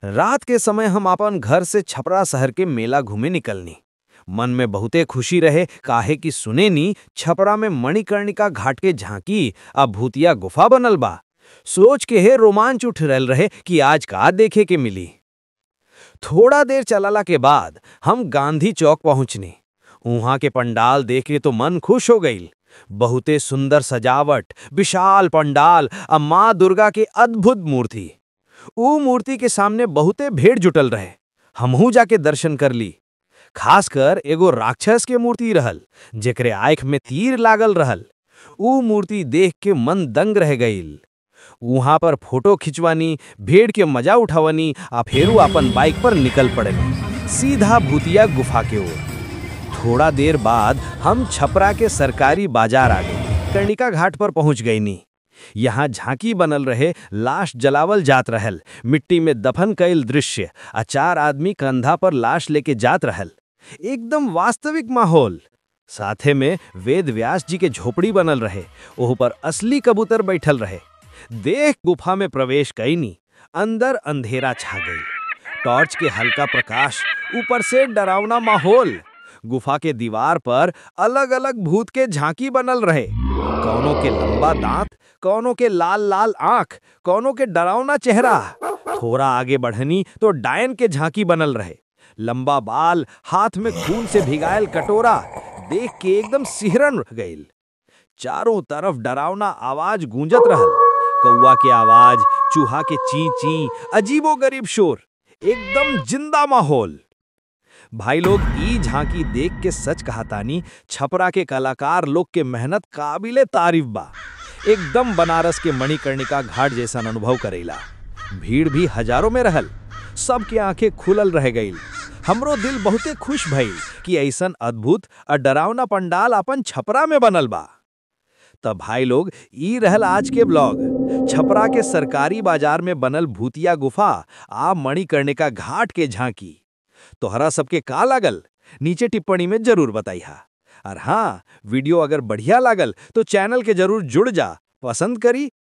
रात के समय हम अपन घर से छपरा शहर के मेला घूमे निकलनी। मन में बहुते खुशी रहे, काहे कि सुने नी छपरा में मणिकर्णिका घाट के झांकी आ भूतिया गुफा बनल बा। सोच के हे रोमांच उठ रहल रहे कि आज का देखे के मिली। थोड़ा देर चलाला के बाद हम गांधी चौक पहुंचनी। वहां के पंडाल देख के तो मन खुश हो गई। बहुते सुंदर सजावट, विशाल पंडाल आ माँ दुर्गा के अद्भुत मूर्ति। ऊ मूर्ति के सामने बहुते भीड़ जुटल रहे। हमहू जाके दर्शन कर ली। खासकर एगो राक्षस के मूर्ति रहल, जेकरे आँख में तीर लागल रहल। ऊ मूर्ति देख के मन दंग रह गईल। वहां पर फोटो खिंचवानी, भीड़ के मजा उठावनी आ फेरू अपन बाइक पर निकल पड़े सीधा भूतिया गुफा के ओर। थोड़ा देर बाद हम छपरा के सरकारी बाजार आ गए। कर्णिका घाट पर पहुंच गई नी। यहाँ झांकी बनल रहे, लाश जलावल जात रहल, मिट्टी में दफन कईल दृश्य आ चार आदमी कंधा पर लाश लेके जात रहल। एकदम वास्तविक माहौल। साथे में वेद व्यास जी के झोपड़ी बनल रहे, ओह पर असली कबूतर बैठल रहे। देख गुफा में प्रवेश कईनी, अंदर अंधेरा छा गई। टॉर्च के हल्का प्रकाश, ऊपर से डरावना माहौल। गुफा के दीवार पर अलग अलग भूत के झांकी बनल रहे। कौनों के लंबा दांत, कौनों के लाल लाल आंख, कौनों के डरावना चेहरा। थोड़ा आगे बढ़नी तो डायन के झांकी बनल रहे। लंबा बाल, हाथ में खून से भिगायल कटोरा, देख के एकदम सिहरन गईल। चारों तरफ डरावना आवाज गूंजत रहल। कौआ के आवाज, चूहा के ची ची, अजीबो गरीब शोर, एकदम जिंदा माहौल। भाई लोग, ई झांकी देख के सच कहातानी, छपरा के कलाकार लोग के मेहनत काबिले तारीफ बा। एकदम बनारस के मणिकर्णिका घाट जैसा अनुभव करेला। भीड़ भी हजारों में रहल, सबके आंखें खुलल रह गईल। हमरो दिल बहुते खुश भइल कि ऐसन अद्भुत और डरावना पंडाल अपन छपरा में बनल बा। तब भाई लोग, ई रहल आज के ब्लॉग, छपरा के सरकारी बाजार में बनल भूतिया गुफा आ मणिकर्णिका घाट के झांकी। तोहरा सबके का लागल नीचे टिप्पणी में जरूर बताइहा। और हाँ, वीडियो अगर बढ़िया लागल तो चैनल के जरूर जुड़ जा, पसंद करी।